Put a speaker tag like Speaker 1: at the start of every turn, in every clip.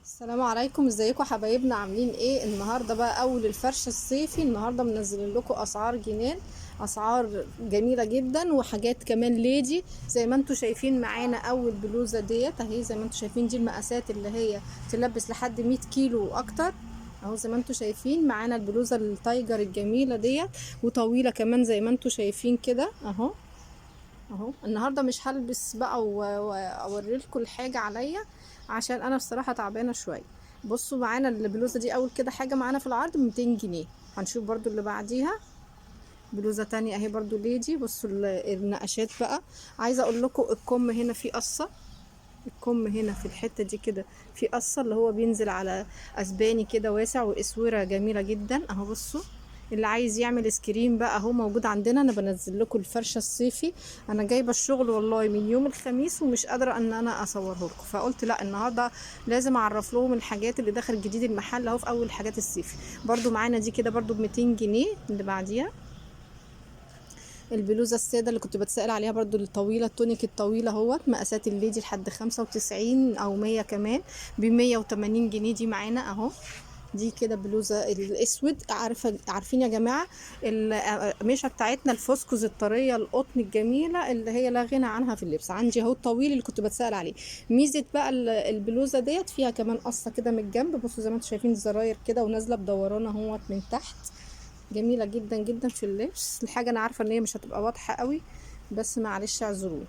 Speaker 1: السلام عليكم، ازيكم حبايبنا؟ عاملين ايه النهارده؟ بقى اول الفرش الصيفي النهارده منزلين لكم اسعار جنان، اسعار جميلة جدا وحاجات كمان lady زي ما انتم شايفين. معانا اول بلوزة ديت اهي، زي ما انتم شايفين دي المقاسات اللي هي تلبس لحد 100 كيلو واكتر اهو. زي ما انتم شايفين معانا البلوزة ال tiger الجميلة ديت وطويلة كمان زي ما انتم شايفين كده اهو اهو. النهارده مش هلبس بقى واوري لكم الحاجة عليا عشان انا بصراحة تعبانة شوية. بصوا معانا البلوزة دي اول كده حاجة معانا في العرض 200 جنيه. هنشوف برضو اللي بعديها بلوزة تانية اهي برضو lady. بصوا النقشات بقى، عايزه اقول لكم الكم هنا في قصة، الكم هنا في الحتة دي كده في قصة اللي هو بينزل على اسباني كده واسع واسوره جميلة جدا اهو. بصوا اللي عايز يعمل screen بقى اهو موجود عندنا. انا بنزل لكم الفرشة الصيفي، انا جايبه الشغل والله من يوم الخميس ومش قادرة ان انا اصوره لكم، فقلت لا النهارده لازم اعرف لهم الحاجات اللي داخل جديد المحل اهو في اول حاجات الصيفي. برضو معانا دي كده برضو ب 200 جنيه. اللي بعديها البلوزة السادة اللي كنت بتسال عليها برضو الطويلة التونيك الطويلة اهوت، مقاسات ال lady لحد 95 او 100 كمان ب 180 جنيه. دي معانا اهو، دي كده بلوزة الاسود. عارفين يا جماعة القماشه بتاعتنا الفوسكوز الطريه القطن الجميلة اللي هي لا غنى عنها في اللبس. عندي اهو الطويل اللي كنت بتسال عليه. ميزة بقى البلوزة ديت فيها كمان قصة كده من الجنب، بصوا زي ما انتم شايفين الزراير كده ونازلة بدوران اهوت من تحت، جميلة جدا جدا في اللبس. الحاجة انا عارفه ان هي مش هتبقى واضحة قوي بس معلش اعذروني.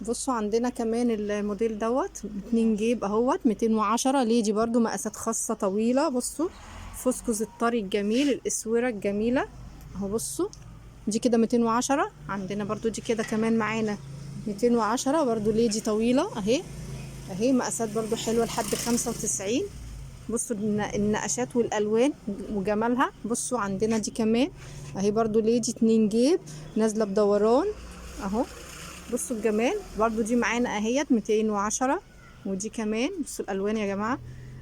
Speaker 1: بصوا عندنا كمان الموديل دوت 2 جيب اهوت 210 lady برضو مقاسات خاصة طويلة. بصوا فسكوز الطري الجميل الاسوره الجميلة اهو. بصوا دي كده 210. عندنا برضو دي كده كمان معانا 210 برضو lady طويلة اهي اهي، مقاسات برضو حلوة لحد 95. بصوا النقشات والالوان وجمالها. بصوا عندنا دي كمان اهي برضو lady 2 جيب نازله بدوران اهو. بصوا الجمال برضو دي معانا اهيت 210. ودي كمان بصوا الالوان يا جماعة،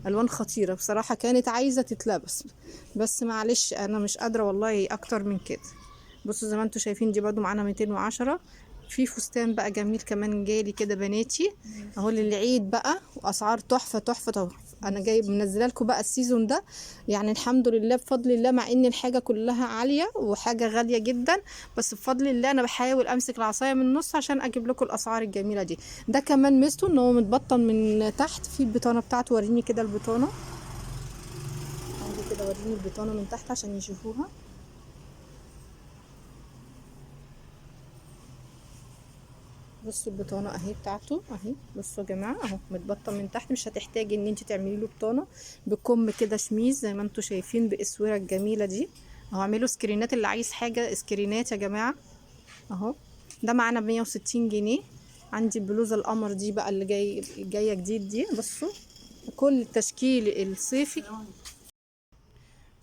Speaker 1: الوان خطيرة بصراحة، كانت عايزه تتلبس بس معلش انا مش قادرة والله اكتر من كده. بصوا زي ما انتم شايفين دي برضو معانا 210. في فستان بقى جميل كمان جالي كده بناتي اهو للعيد بقى، واسعار تحفة تحفة تحفة. انا جايب منزله لكم بقى ال season ده، يعني الحمد لله بفضل الله، مع ان الحاجة كلها عالية وحاجه غالية جدا، بس بفضل الله انا بحاول امسك العصاية من النص عشان اجيب لكم الاسعار الجميلة دي. ده كمان ميزته ان هو متبطن من تحت، في البطانة بتاعته. وريني كده البطانة عندي كده، وريني البطانة من تحت عشان يشوفوها. بصوا البطانة اهي بتاعته اهي. بصوا يا جماعة اهو متبطن من تحت، مش هتحتاجي ان انت تعملي له بطانه. بكم كده شميز زي ما انتم شايفين باسوره الجميلة دي اهو. اعملوا سكرينات اللي عايز حاجة سكرينات يا جماعة اهو. ده معانا ب 160 جنيه. عندي البلوزة القمر دي بقى اللي جاية جديد دي. بصوا كل التشكيل الصيفي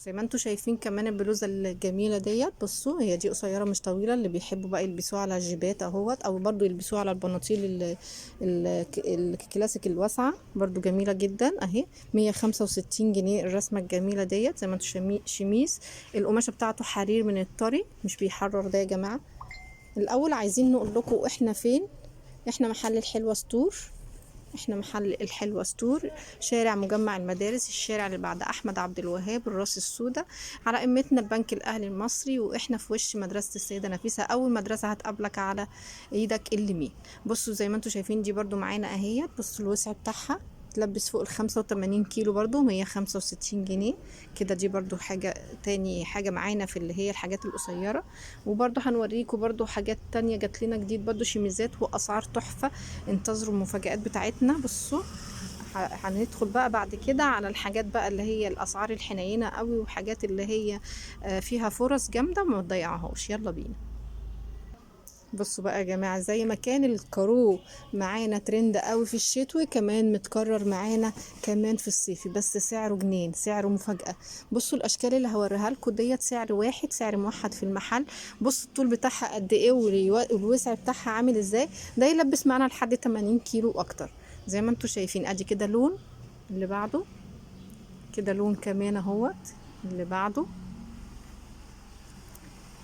Speaker 1: زي ما انتم شايفين. كمان البلوزة الجميلة ديت، بصوا هي دي قصيرة مش طويلة، اللي بيحبوا بقى يلبسوها على الجيبات اهوت، او برضو يلبسوها على البناطيل الكلاسيك الواسعة، برضو جميلة جدا اهي. 165 جنيه الرسمة الجميلة ديت زي ما انتم. شميس القماشه بتاعته حرير من الطري، مش بيحرر ده يا جماعة. الاول عايزين نقول لكم احنا فين. احنا محل الحلوة store، احنا محل الحلوة store، شارع مجمع المدارس، الشارع اللي بعد احمد عبد الوهاب، الراس السوداء، على قمتنا البنك الاهلي المصري، واحنا في وش مدرسة السيدة نفيسة، اول مدرسة هتقابلك على ايدك اليمين. بصوا زي ما انتم شايفين دي برضو معانا اهيت. بصوا الوسع بتاعها تلبس فوق 85 كيلو برضو 165 جنيه كده. دي برضو حاجة تاني، حاجة معانا في اللي هي الحاجات القصيرة. وبرضو هنوريكم برضو حاجات تانية جات لنا جديد، برضو شميزات وأسعار تحفة. انتظروا المفاجآت بتاعتنا. بصوا هندخل بقى بعد كده على الحاجات بقى اللي هي الأسعار الحنينة قوي، وحاجات اللي هي فيها فرص جامدة ما تضيعهاش. يلا بينا. بصوا بقى يا جماعة، زي ما كان الكارو معانا ترند قوي في الشتوي، كمان متكرر معانا كمان في الصيفي، بس سعره جنان، سعره مفاجأة. بصوا الأشكال اللي هوريها لكم ديت سعر واحد، سعر موحد في المحل. بصوا الطول بتاعها قد ايه والوسع بتاعها عامل ازاي. ده يلبس معانا لحد 80 كيلو واكتر زي ما انتوا شايفين. ادي كده لون، اللي بعده كده لون كمان اهوت، اللي بعده.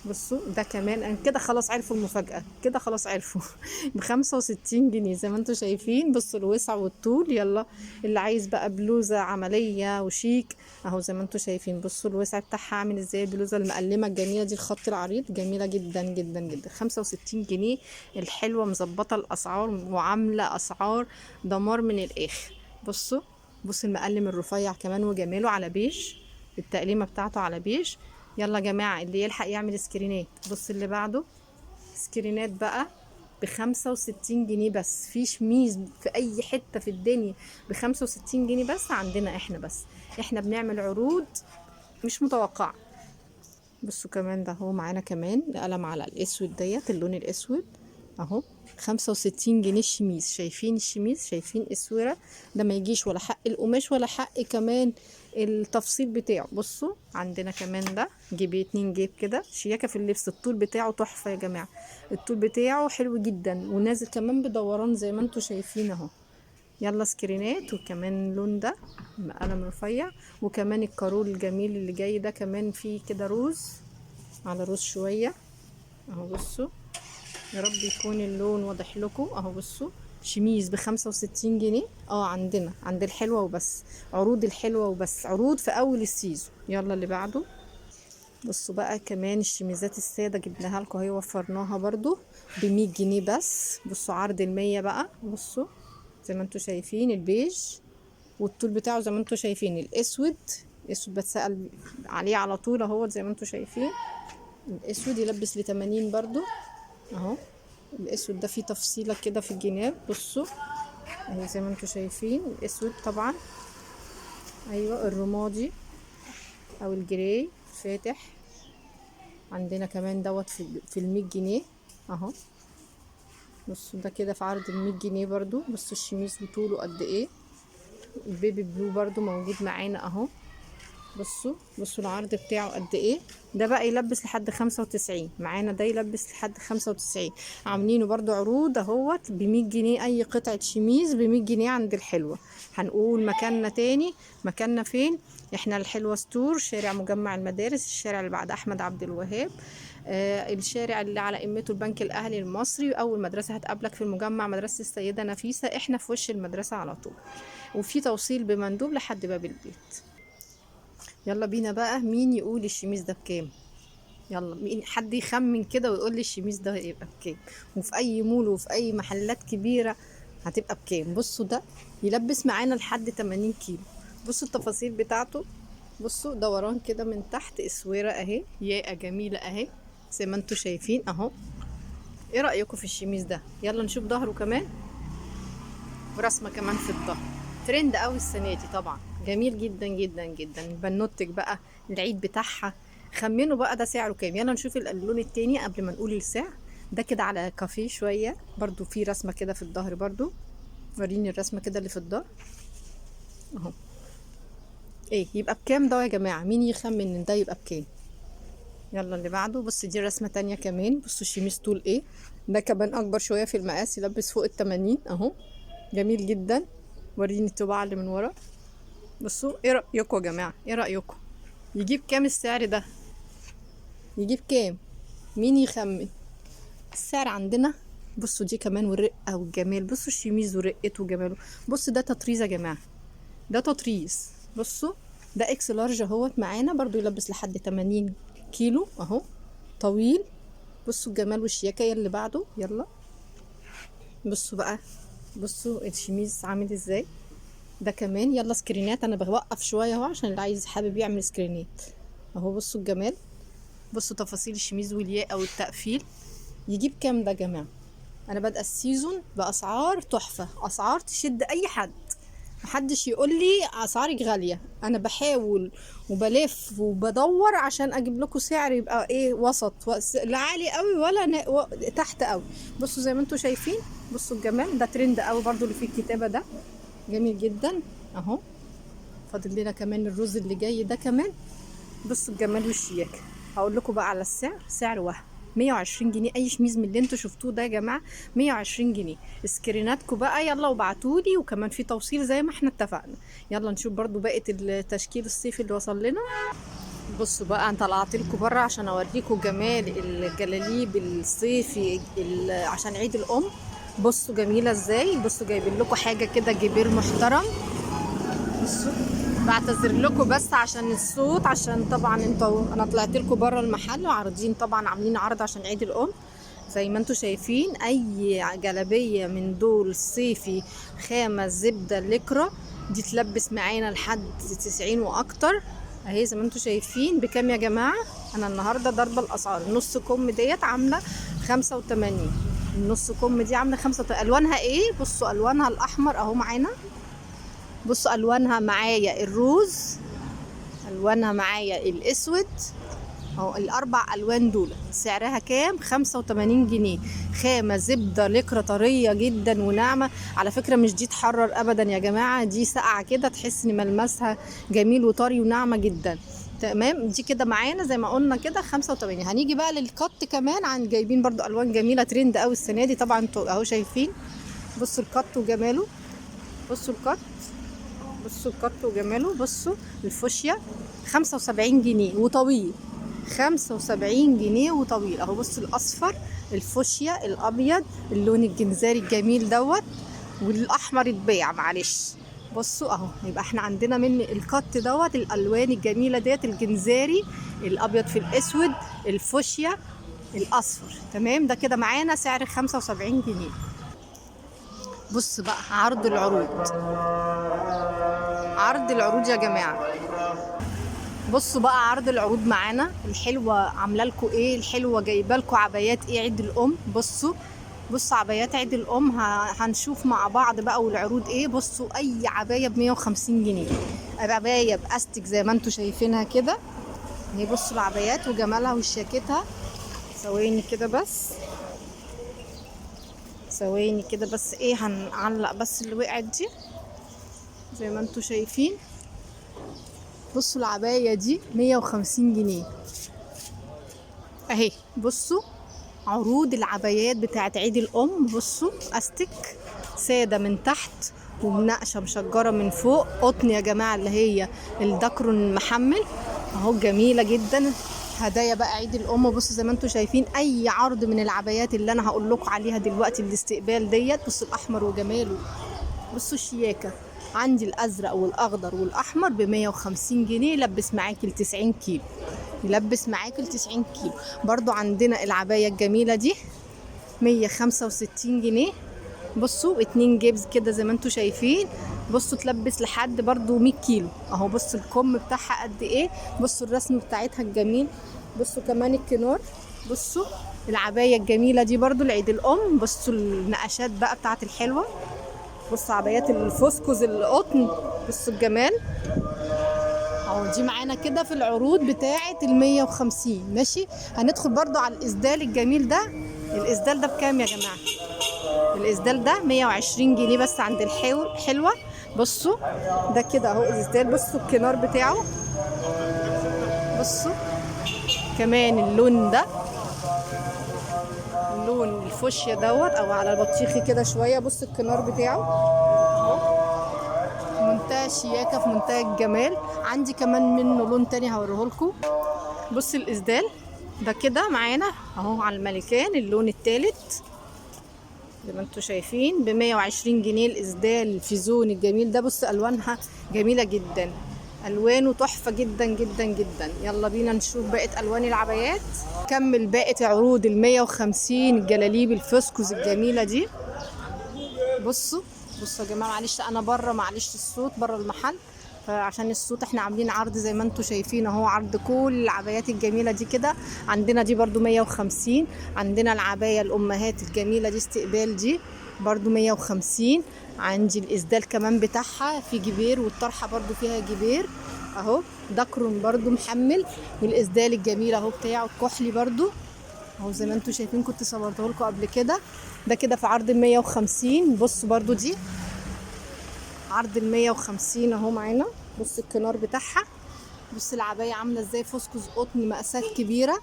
Speaker 1: بصوا ده كمان، انا كده خلاص عرفوا المفاجأة، كده خلاص عرفوا. ب65 جنيه زي ما انتم شايفين. بصوا الوسع والطول. يلا اللي عايز بقى بلوزة عملية وشيك اهو زي ما انتم شايفين. بصوا الوسع بتاعها عامل ازاي، البلوزة المقلمة الجميلة دي، الخط العريض، جميلة جدا جدا جدا. 65 جنيه. الحلوة مظبطة الاسعار وعاملة اسعار دمار من الاخر. بصوا المقلم الرفيع كمان وجماله على بيج، التقليمة بتاعته على بيج. يلا يا جماعة اللي يلحق يعمل سكرينات. بص اللي بعده سكرينات بقى ب65 جنيه بس. في شميز في اي حتة في الدنيا ب65 جنيه بس، عندنا احنا بس، احنا بنعمل عروض مش متوقعة. بصوا كمان ده هو معانا كمان قلم على الاسود ديت، اللون الاسود اهو، 65 جنيه الشميز. شايفين الشميز؟ شايفين الاسوره؟ ده ما يجيش ولا حق القماش ولا حق كمان التفصيل بتاعه. بصوا عندنا كمان ده جيبيه 2 جيب كده، شياكه في اللبس، الطول بتاعه تحفة يا جماعة، الطول بتاعه حلو جدا، ونازل كمان بدوران زي ما انتم شايفين اهو. يلا سكرينات. وكمان اللون ده قلم رفيع، وكمان الكارول الجميل اللي جاي ده كمان فيه كده روز على روز شوية اهو. بصوا يا رب يكون اللون واضح لكم اهو. بصوا شميز ب65 جنيه، عندنا عند الحلوة وبس، عروض الحلوة وبس، عروض في اول ال season. يلا اللي بعده. بصوا بقى كمان الشميزات السادة جبناها لكم اهي، وفرناها برضو ب100 جنيه بس. بصوا عرض ال100 بقى. بصوا زي ما انتوا شايفين البيج، والطول بتاعه زي ما انتوا شايفين، الاسود، الاسود بتسأل عليه على طول اهو زي ما انتوا شايفين. الاسود يلبس ل80 برضو اهو. الاسود ده فيه تفصيله كده في الجناب، بصوا اهي زي ما انتوا شايفين الاسود طبعا، ايوه الرمادي او ال gray فاتح. عندنا كمان دوت في ال100 جنيه اهو. بصوا ده كده في عرض ال100 جنيه برضو. بصوا الشميز بطوله قد ايه. ال baby blue برضو موجود معانا اهو. بصوا العرض بتاعه قد ايه. ده بقى يلبس لحد 95 معانا، ده يلبس لحد 95. عاملينه برضو عروض اهوت ب100 جنيه، اي قطعة شميز ب100 جنيه عند الحلوة. هنقول مكاننا تاني، مكاننا فين؟ احنا الحلوة ستور، شارع مجمع المدارس، الشارع اللي بعد احمد عبد الوهاب، الشارع اللي على قمته البنك الاهلي المصري. اول مدرسة هتقابلك في المجمع مدرسة السيدة نفيسة، احنا في وش المدرسة على طول، وفي توصيل بمندوب لحد باب البيت. يلا بينا بقى، مين يقول الشميز ده بكام؟ يلا مين حد يخمن كده ويقول لي الشميز ده هيبقى بكام، وفي اي مول وفي اي محلات كبيرة هتبقى بكام؟ بصوا ده يلبس معانا لحد 80 كيلو. بصوا التفاصيل بتاعته، بصوا دوران كده من تحت، اسويره اهي، ياقه جميلة اهي زي ما انتوا شايفين اهو. ايه رايكم في الشميز ده؟ يلا نشوف ظهره كمان، ورسمه كمان في الظهر، ترند قوي السنة دي طبعا، جميل جدا جدا جدا. بنوتك بقى العيد بتاعها، خمنوا بقى ده سعره كام. يلا نشوف اللون التاني قبل ما نقول السعر. ده كده على كافيه شوية، برضو في رسمه كده في الظهر، برضو وريني الرسمة كده اللي في الظهر اهو. ايه يبقى بكام ده يا جماعة؟ مين يخمن ان ده يبقى بكام؟ يلا اللي بعده. بص دي رسمه تانية كمان. بصوا الشميز طول ايه، ده كمان اكبر شوية في المقاس، يلبس فوق ال80 اهو، جميل جدا. وريني الطباعة اللي من ورا. بصوا ايه رايكم يا جماعة؟ ايه رايكم يجيب كام السعر ده؟ يجيب كام؟ مين يخمن السعر عندنا؟ بصوا دي كمان والرقه والجمال. بصوا الشميز ورقته وجماله. بصوا ده تطريز يا جماعة، ده تطريز. بصوا ده X large اهوت معانا برضو، يلبس لحد 80 كيلو اهو، طويل. بصوا الجمال والشياكه. اللي بعده يلا. بصوا بقى، بصوا الشميز عامل ازاي ده كمان. يلا سكرينات، انا بوقف شوية اهو عشان اللي عايز حابب يعمل سكرينات اهو. بصوا الجمال، بصوا تفاصيل الشميز والياقه والتقفيل. يجيب كام ده يا جماعة؟ انا بادئه ال season باسعار تحفة، اسعار تشد اي حد، محدش يقول لي اسعارك غالية. انا بحاول وبلف وبدور عشان اجيب لكم سعر يبقى ايه، وسط، لا عالي قوي ولا تحت قوي. بصوا زي ما انتم شايفين، بصوا الجمال ده ترند قوي برضو اللي فيه الكتابة ده، جميل جدا اهو. فاضل لنا كمان الرز اللي جاي ده كمان. بصوا الجمال والشياكه. هقول لكم بقى على السعر، سعر وهم 120 جنيه اي شميز من اللي انتوا شفتوه ده يا جماعة، 120 جنيه. سكريناتكم بقى يلا وابعتولي، وكمان في توصيل زي ما احنا اتفقنا. يلا نشوف برضو باقي التشكيل الصيفي اللي وصل لنا. بصوا بقى، انا طلعت لكم بره عشان اوريكم جمال الجلاليب الصيفي عشان عيد الام. بصوا جميلة ازاي. بصوا جايبين لكم حاجة كده جبير محترم. بصوا بعتذر لكم بس عشان الصوت، عشان طبعا انتوا انا طلعت لكم بره المحل وعارضين طبعا، عاملين عرض عشان عيد الام. زي ما انتوا شايفين اي جلابية من دول صيفي خامة زبدة ليكرا دي تلبس معانا لحد 90 واكتر اهي زي ما انتوا شايفين. بكام يا جماعة؟ انا النهارده ضربه الاسعار. النص كم ديت عامله 85، النص كم دي عامله 85. الوانها ايه؟ بصوا الوانها الاحمر اهو معانا، بصوا الوانها معايا الروز، الوانها معايا الاسود اهو، الاربع الوان دول. سعرها كام؟ 85 جنيه. خامة زبدة لكرة طرية جدا وناعمه. على فكرة مش دي تحرر ابدا يا جماعة، دي ساقعه كده، تحس ان ملمسها جميل وطري وناعمه جدا. تمام، دي كده معانا زي ما قلنا كده 85. هنيجي بقى للقط كمان، عن جايبين برضو الوان جميلة ترند قوي السنة دي طبعا، انتوا اهو شايفين. بصوا القط وجماله، بصوا القط، بصوا القط وجماله. بصوا الفوشيا 75 جنيه وطويل، 75 جنيه وطويل اهو. بصوا الاصفر، الفوشيا، الابيض، اللون الجنزاري الجميل دوت، والاحمر اتباع معلش. بصوا اهو، يبقى احنا عندنا من القط دوت الالوان الجميلة ديت، الجنزاري، الابيض في الاسود، الفوشيا، الاصفر. تمام، ده كده معانا سعر 75 جنيه. بص بقى عرض العروض، عرض العروض يا جماعة. بصوا بقى عرض العروض معانا. الحلوة عامله لكم ايه؟ الحلوة جايبه لكم عبايات ايه عيد الام. بصوا بصوا عبايات عيد الام، هنشوف مع بعض بقى والعروض ايه. بصوا اي عباية ب 150 جنيه، عباية باستك زي ما انتم شايفينها كده اهي. بصوا العبايات وجمالها وشياكتها. ثواني كده بس، ثواني كده بس، ايه هنعلق بس اللي وقعت دي زي ما انتم شايفين. بصوا العباية دي 150 جنيه اهي. بصوا عروض العبايات بتاعت عيد الام. بصوا استك سادة من تحت ومنقشة مشجرة من فوق، قطن يا جماعة اللي هي الدكرون المحمل اهو، جميلة جدا. هدايا بقى عيد الام. بصوا زي ما انتم شايفين اي عرض من العبايات اللي انا هقول لكم عليها دلوقتي الاستقبال ديت. بصوا الاحمر وجماله، بصوا الشياكة. عندي الازرق والاخضر والاحمر ب 150 جنيه، لبس معاكي ل 90 كيلو، يلبس معاكي ل 90 كيلو. برضو عندنا العباية الجميلة دي 165 جنيه. بصوا 2 جيبز كده زي ما انتم شايفين. بصوا تلبس لحد برضو 100 كيلو اهو. بصوا الكم بتاعها قد ايه، بصوا الرسم بتاعتها الجميل، بصوا كمان الكنار. بصوا العباية الجميلة دي برضو لعيد الام. بصوا النقشات بقى بتاعت الحلوة. بصوا عبايات الفوسكوز القطن، بصوا الجمال اهو. دي معانا كده في العروض بتاعه ال 150. ماشي، هندخل برضو على الاسدال الجميل ده. الاسدال ده بكام يا جماعة؟ الاسدال ده 120 جنيه بس عند الحلوة. بصوا ده كده اهو الاسدال. بصوا الكنار بتاعه، بصوا كمان اللون ده، اللون الفوشيا دوت او على البطيخي كده شوية. بصوا الكنار بتاعه اهو، منتهى الشياكه في منتهى الجمال. عندي كمان منه لون تاني هوريهولكم. بص الاسدال ده كده معانا اهو على الملكان، اللون التالت زي ما انتم شايفين ب 120 جنيه. الاسدال الفيزون الجميل ده، بص الوانها جميلة جدا، الوانه تحفة جدا جدا جدا. يلا بينا نشوف باقي الوان العبايات. كمل باقي عروض ال 150 الجلاليب الفسكوز الجميلة دي. بصوا بصوا يا جماعة، معلش انا بره، معلش الصوت بره المحل، فعشان الصوت احنا عاملين عرض زي ما انتم شايفين اهو، عرض كل العبايات الجميلة دي كده. عندنا دي برضو 150، عندنا العباية الامهات الجميلة دي استقبال دي برضو 150. عندي الاسدال كمان بتاعها في جبير، والطرحه برضو فيها جبير اهو، دكرون برضو محمل، والاسدال الجميل اهو بتاعه الكحلي برضو اهو زي ما انتم شايفين، كنت صورته لكم قبل كده. ده كده في عرض ال 150. بصوا برضو دي عرض ال 150 اهو معانا. بص الكنار بتاعها، بص العباية عامله ازاي، فسكوز قطن مقاسات كبيرة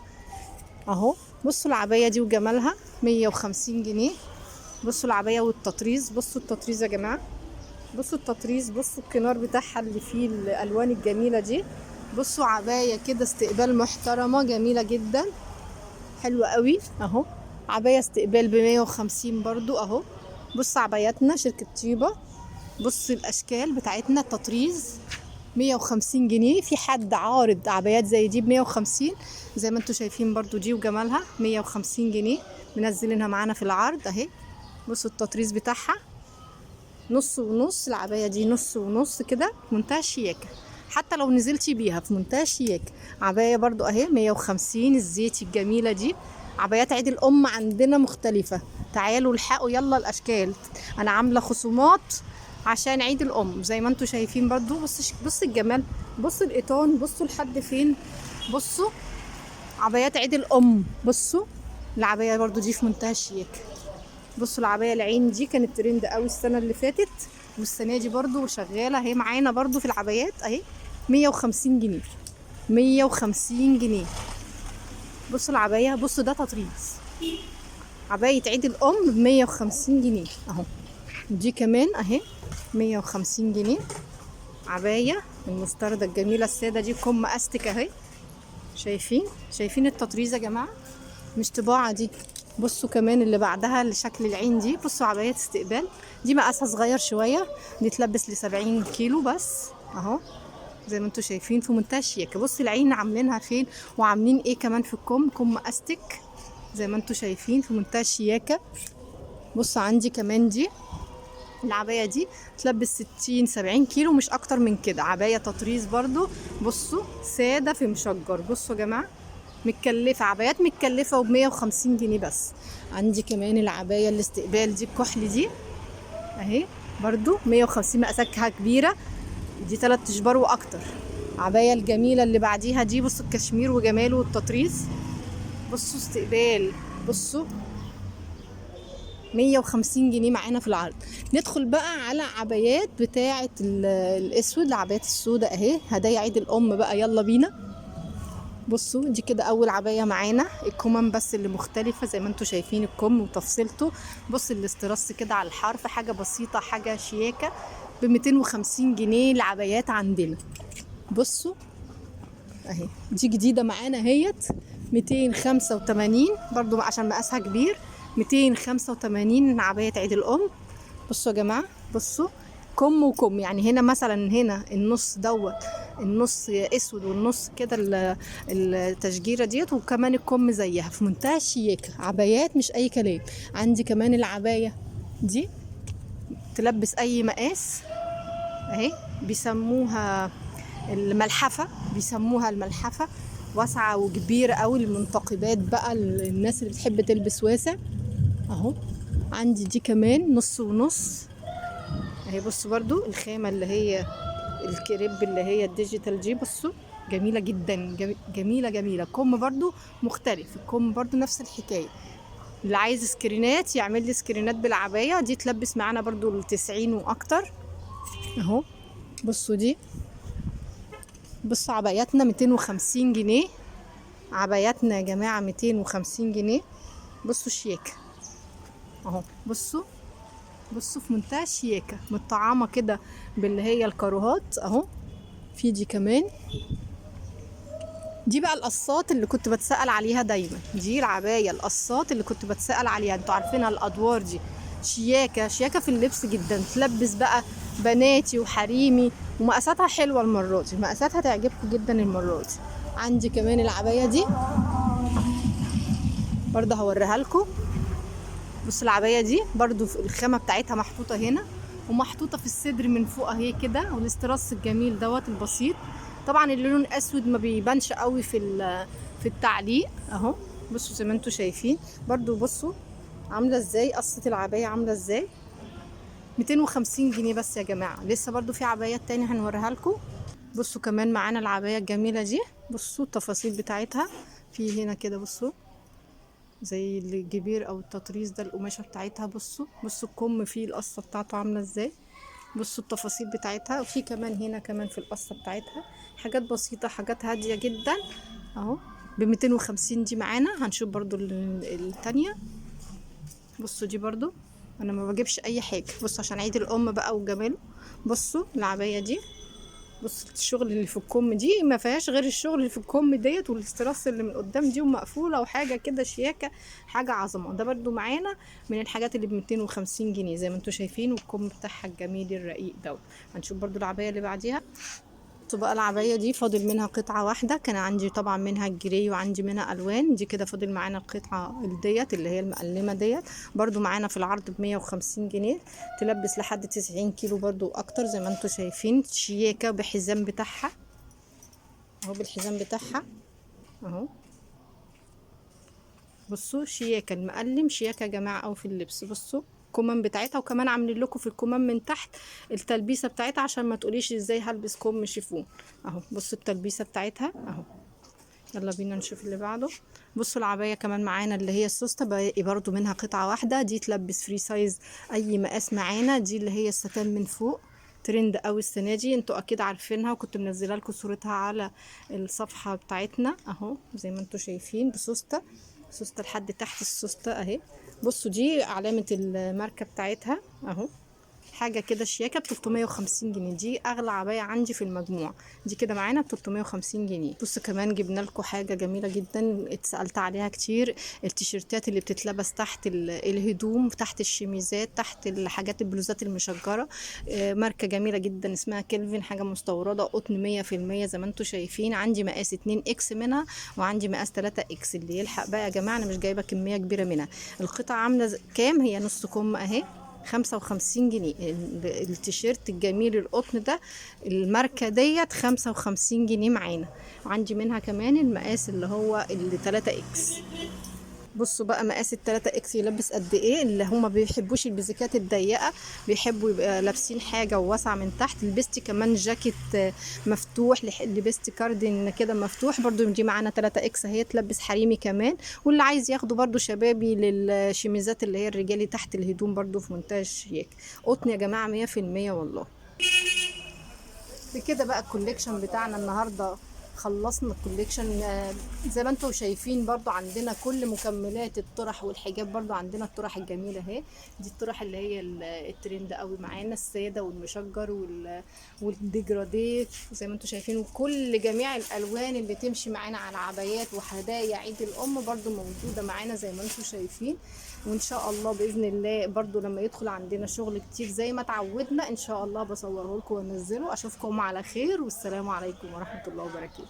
Speaker 1: اهو. بصوا العباية دي وجمالها 150 جنيه. بصوا العباية والتطريز، بصوا التطريز يا جماعة، بصوا التطريز، بصوا الكنار بتاعها اللي فيه الالوان الجميلة دي. بصوا عباية كده استقبال محترمة جميلة جدا، حلوة قوي اهو. عباية استقبال ب150 برضو اهو. بص عباياتنا شركة طيبة، بص الاشكال بتاعتنا التطريز 150 جنيه. في حد عارض عبايات زي دي ب150 زي ما انتوا شايفين برضو، دي وجمالها 150 جنيه، منزلينها معانا في العرض اهي. بصوا التطريز بتاعها نص ونص، العباية دي نص ونص كده، منتهى الشياكة، حتى لو نزلتي بيها في منتهى الشياكة. عباية برضو اهي 150، الزيتي الجميلة دي. عبايات عيد الأم عندنا مختلفة، تعالوا الحقوا يلا الأشكال، أنا عاملة خصومات عشان عيد الأم زي ما انتوا شايفين برضو. بص الجمال، بصوا القيطان، بصوا لحد فين، بصوا عبايات عيد الأم. بصوا العباية برضو دي في منتهى الشياكة. بصوا العباية العين دي كانت ترند قوي السنة اللي فاتت، والسنة دي برضو شغالة اهي معانا برضو في العبايات اهي، 150 جنيه، 150 جنيه. بصوا العباية، بصوا ده تطريز عباية عيد الأم ب150 جنيه اهو. دي كمان اهي 150 جنيه، عباية المستردة الجميلة السادة دي، كم أستك اهي. شايفين التطريز يا جماعة، مش طباعة دي. بصوا كمان اللي بعدها لشكل العين دي، بصوا عباية استقبال دي مقاسها صغير شوية، دي تلبس ل70 كيلو بس اهو زي ما انتوا شايفين في منتهى الشياكة. بصوا العين عاملينها فين وعاملين ايه كمان في الكم، كم استك زي ما انتوا شايفين في منتهى الشياكة. بصوا عندي كمان دي العباية دي تلبس 60-70 كيلو مش اكتر من كده، عباية تطريز برضو. بصوا سادة في مشجر، بصوا يا جماعة متكلفة، عبايات متكلفة وب150 جنيه بس. عندي كمان العباية الاستقبال دي الكحل دي اهي برضو 150، مقاساتها كبيرة دي 3 اشبار واكتر. عباية الجميلة اللي بعديها دي، بصوا الكشمير وجماله والتطريز، بصوا استقبال، بصوا 150 جنيه معانا في العرض. ندخل بقى على عبايات بتاعة الاسود، العبايات السوداء اهي، هدايا عيد الام بقى، يلا بينا. بصوا دي كده اول عباية معانا، الكمام بس اللي مختلفة زي ما انتوا شايفين الكم وتفصيلته. بص الاسترس كده على الحرف، حاجة بسيطة حاجة شياكة، ب250 جنيه العبايات عندنا. بصوا اهي دي جديدة معانا اهيت 285 برضو عشان مقاسها كبير، 285 عباية عيد الام. بصوا يا جماعة، بصوا كم وكم، يعني هنا مثلا هنا النص دوت، النص اسود والنص كده التشجيره ديت، وكمان الكم زيها في منتهى الشياكه، عبايات مش اي كلام. عندي كمان العباية دي تلبس اي مقاس اهي، بيسموها الملحفه، بيسموها الملحفه، واسعة وكبيره قوي للمنتقبات بقى، الناس اللي بتحب تلبس واسع اهو. عندي دي كمان نص ونص اهي. بصوا برضو الخامة اللي هي الكريب اللي هي ال digital دي، بصوا جميلة جدا، جميلة جميلة. كم برضو مختلف، الكم برضو نفس الحكاية. اللي عايز سكرينات يعمل لي سكرينات بالعباية دي، تلبس معانا برضو ال90 واكتر اهو. بصوا دي، بصوا عباياتنا 250 جنيه، عباياتنا يا جماعة 250 جنيه. بصوا الشياكة اهو، بصوا بصوا في منتهى الشياكة، متطعمة كده باللي هي الكاروهات اهو. في دي كمان، دي بقى القصات اللي كنت بتسأل عليها دايما، دي العباية القصات اللي كنت بتسأل عليها، انتوا عارفينها الأدوار دي، شياكة شياكة في اللبس جدا، تلبس بقى بناتي وحريمي، ومقاساتها حلوة المرة دي، مقاساتها تعجبكم جدا المرة دي. عندي كمان العباية دي برضه هوريها لكم. بص العباية دي برضو الخامة بتاعتها محطوطة هنا ومحطوطة في الصدر من فوق اهي كده، والاستراس الجميل دوت البسيط. طبعا اللون اسود ما بيبانش قوي في التعليق اهو. بصوا زي ما انتوا شايفين برضو، بصوا عاملة ازاي قصة العباية عاملة ازاي، 250 جنيه بس يا جماعة. لسه برضو في عبايات تاني هنوريها لكم. بصوا كمان معانا العباية الجميلة دي، بصوا التفاصيل بتاعتها في هنا كده، بصوا زي الجبير او التطريز ده القماشه بتاعتها. بصوا بصوا الكم فيه القصة بتاعته عامله ازاي، بصوا التفاصيل بتاعتها. وفي كمان هنا كمان في القصة بتاعتها حاجات بسيطة، حاجات هادية جدا اهو، ب250 دي معانا. هنشوف برضو التانية. بصوا دي برضو انا ما بجيبش اي حاجة، بصوا عشان عيد الام بقى وجماله. بصوا العباية دي، بص الشغل اللي في الكم دي ما فيهاش غير الشغل اللي في الكم ديت والاستراس اللي من قدام دي ومقفوله وحاجه كده شياكه، حاجة عظمه. ده برده معانا من الحاجات اللي ب 250 جنيه زي ما انتم شايفين، والكم بتاعها الجميل الرقيق دوت. هنشوف برده العباية اللي بعديها. بصوا بقى العباية دي فاضل منها قطعه واحدة، كان عندي طبعا منها ال gray وعندي منها الوان. دي كده فاضل معانا القطعة ديت اللي هي المقلمه ديت، برده معانا في العرض ب 150 جنيه، تلبس لحد 90 كيلو برده واكتر زي ما انتم شايفين. شياكه بحزام بتاعها اهو، بالحزام بتاعها اهو. بصوا شياكه المقلم، شياكه يا جماعة قوي في اللبس. بصوا الكمام بتاعتها، وكمان عاملين لكم في الكمام من تحت التلبيسه بتاعتها عشان ما تقوليش ازاي هلبس كم شيفون اهو. بصوا التلبيسه بتاعتها اهو. يلا بينا نشوف اللي بعده. بصوا العباية كمان معانا اللي هي السوسته، باقي برضو منها قطعه واحدة. دي تلبس free size اي مقاس معانا. دي اللي هي الستان من فوق، ترند قوي السنة دي، انتوا اكيد عارفينها وكنت منزله لكم صورتها على الصفحة بتاعتنا اهو زي ما انتوا شايفين. بسوسته، سوسته لحد تحت السوسته اهي. بصوا دي علامة الماركة بتاعتها اهو، حاجة كده شياكه ب 350 جنيه. دي اغلى عباية عندي في المجموعة دي، كده معانا ب 350 جنيه. بصوا كمان جبنا لكم حاجة جميلة جدا اتسالت عليها كتير، التيشيرتات اللي بتتلبس تحت الهدوم، تحت الشميزات، تحت الحاجات البلوزات المشجره. ماركة جميلة جدا اسمها كيلفين، حاجة مستورده قطن 100% زي ما انتم شايفين. عندي مقاس 2 X منها وعندي مقاس 3 X، اللي يلحق بقى يا جماعة، انا مش جايبه كمية كبيرة منها. القطعة عامله كام؟ هي نص كم اهي، 55 جنيه. التيشيرت الجميل القطن ده الماركة ديت 55 جنيه معانا. وعندي منها كمان المقاس اللي هو اللي 3 X. بصوا بقى مقاس ال 3 X يلبس قد ايه. اللي هما بيحبوش البزيكات الضيقه، بيحبوا يبقى لابسين حاجة وواسعه من تحت. لبستي كمان جاكيت مفتوح، لبستي كاردين كده مفتوح برضو، دي معانا 3 X اهي، تلبس حريمي كمان. واللي عايز ياخده برضو شبابي للشميزات اللي هي الرجالي تحت الهدوم برضو في منتهى الشياكه. قطن يا جماعة 100% والله. بكده بقى ال collection بتاعنا النهارده خلصنا ال collection. زي ما انتم شايفين برضو عندنا كل مكملات الطرح والحجاب، برضو عندنا الطرح الجميلة اهي. دي الطرح اللي هي الترند قوي معانا، السادة والمشجر والديجراديه زي ما انتم شايفين، وكل جميع الالوان اللي تمشي معانا على عبايات وهدايا عيد الام برضو موجودة معانا زي ما انتم شايفين. وان شاء الله باذن الله برضو لما يدخل عندنا شغل كتير زي ما اتعودنا ان شاء الله بصورة لكم وانزله. اشوفكم على خير، والسلام عليكم ورحمة الله وبركاته.